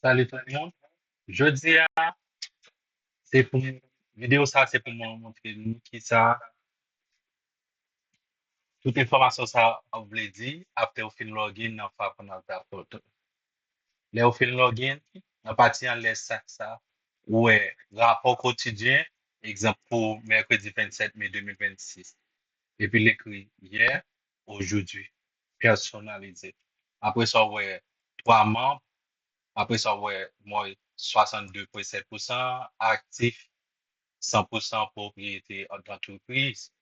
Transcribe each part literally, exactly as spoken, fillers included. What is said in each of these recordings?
Salut tout le monde. Jodi a, se pou videyo sa, se pou mwen montre nou ki sa tout enfòmasyon sa ap vle di apre ou fin login nan Falcon Alta Portal. Lè ou fin login, nan pati anlè sa, sa, ou wè rapò kotidyen, egzanp pou mèkredi vennsèt me de mil vennsis. Epi l ekri yè, aujourd'hui, pèsonalize. Apre sa, ou wè twa manm. Apre sa, ou wè mwen swasannde pwen sèt pousan aktif, san pousan pwopriyete antrepriz.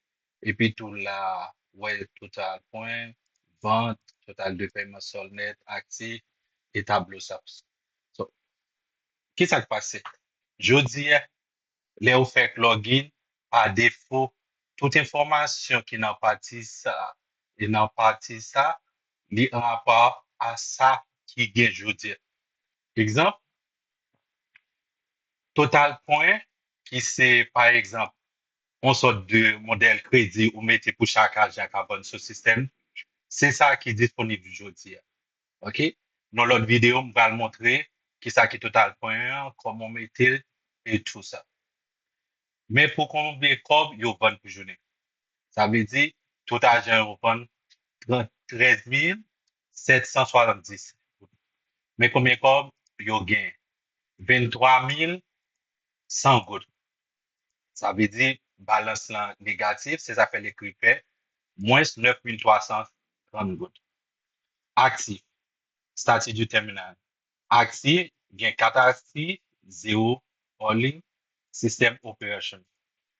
Epi tou la, ou wè total pwen, vant, total de pèyman sòl nèt, aktif, e tablo saps. So, ki sa k pase? Jodi a, lè ou fèk login, pa defo, tout enfòmasyon ki nan pati sa, e nan pati sa, li an rapò a sa ki gen jodi a. Egzanp, total pwen ki se, pa egzanp, yon sòt de modèl kredi ou mete pou chak ajan k ap vann sou sistèm, se sa ki disponib jodi a. Oke? Nan lòt videyo, m pral montre ki sa ki total pwen an, kòman w mete l, e tou sa. Men pou konbyen kòb yo vann pou jounen. Sa vle di, tout ajan yo vann trant, trèz mil sèt san swasanndis. Men konbyen kòb yo gen? Venntwa mil san goud. Sa vle di, balans lan negatif, se sa fè l ekri pè, mwens nèf mil twa san trant goud. Aktif, stati du terminal. Aktif, gen kat aktif, zewo holding, system operation.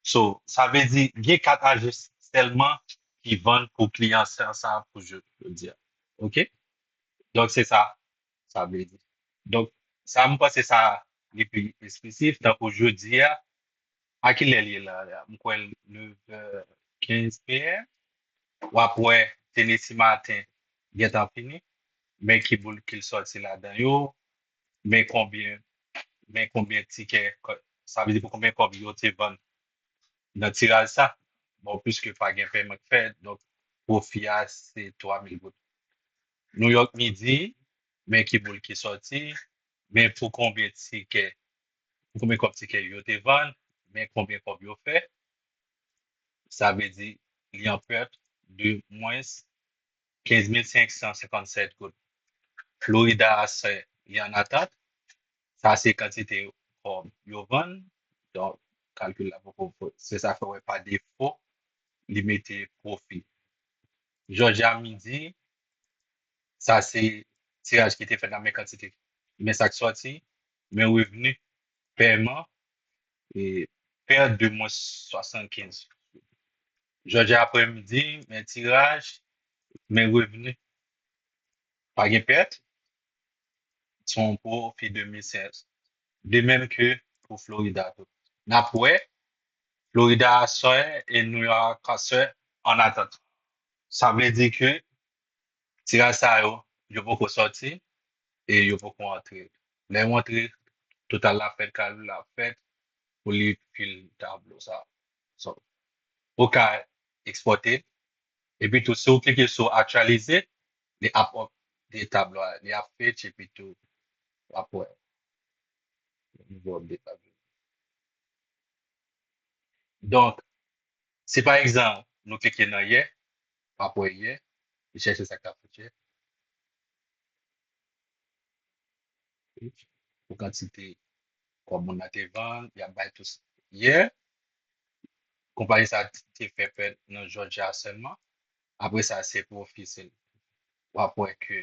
So, sa vle di, gen kat ajan sèlman ki vann pou kliyan sa, sa pou jodi a. Oke? Donk, se sa, sa vle di. Donk, sa, m panse sa, li pi esplisit, tankou jodi a, a kilè li ye la, la? M kwè l nevè kenz P M. W ap wè Tennessee Matin gentan fini. Men ki boul ki l sòti ladan yo. Men konbyen, men konbyen tikè, kò-, sa vle di pou konbyen kòb yo te vann nan tiraj sa. Bon, piske pa gen pèyman k fèt, donk pwofi a se twa mil goud. New York Midi, men ki boul ki sòti, men pou konbyen tikè, pou konbyen kòb tikè yo te vann, men konbyen kòb yo fè. Sa vle di, li an pèt de mwens kenz mil senk san senkannsèt goud. Florida aswè, li an atant. Sa se kantite kòb yo vann. Donk, kalkil la poko, se sa fè w wè pa defo, li mete pwofi. Jòjya Midi, sa se tiraj ki te fèt la, men kantite, men sa k sòti, men revni, pèman, e pèt de mwens swasannkenz. Jòjya Aprèmidi, men tiraj, men revni. Pa gen pèt, se yon pwofi de mil senk. De menm ke pou Florida tou. N ap wè, Florida aswè e New York aswè an atant. Sa vle di ke tiraj sa yo, yo poko sòti e yo poko antre. Lè yo antre, total la fèt, kalkil la fèt pou li fil tablo sa. So, ou ka ekspòte, epi tou, si w klike sou aktyalize, li ap update tablo a, li ap fetch, epi tou, w ap wè. Li ap update tablo. Donk, si pa egzanp, nou klike nan yè, w ap wè yè, li chèche sa k t ap fèt yè. Pou kantite kòb moun nan te vann, y ap bay tou sa. Yè, konpayi sa te fè pèt nan Jòjya sèlman. Apre sa, se pwofi sèl. W ap wè ke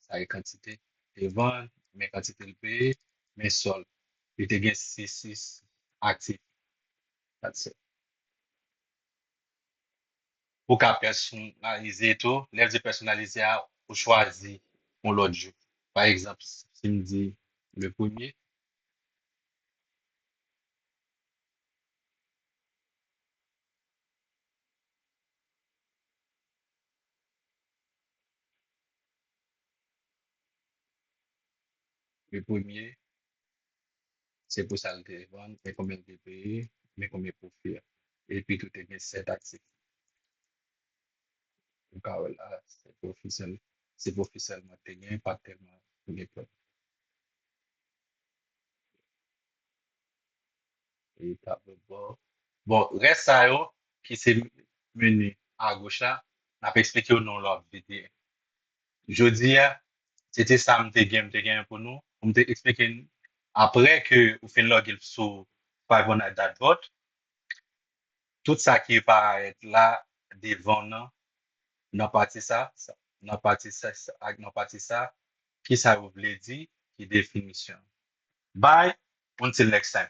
sa e kantite te vann, men kantite l peye, men sòl. Li te gen sis sis aktif. That's it. Ou ka pèsonalize tou. Lè m di pèsonalize a, ou chwazi yon lòt jou. Pa egzanp, si m di le premye, le premye, se pou sa l te vann, men konbyen l te peye, men konbyen pwofi a. Epi tou te gen sèt aktif. Ou ka wè la, se pwofi sèl, se pwofi sèlman te gen, pa t tèlman gen pwofi. Bon, rès sa yo ki se meni agoch la, n ap eksplike w nan lòt videyo. Jodi a, se te sa m te gen, m te gen pou nou, pou m te eksplike n. Apre ke ou fin lòge sou Five One Nine dot vote, tout sa ki parèt la devan nan, nan pati sa, sa- nan pati sa, sa- ak nan pati sa, ki sa yo vle di, ki definisyon. Bye, until next time.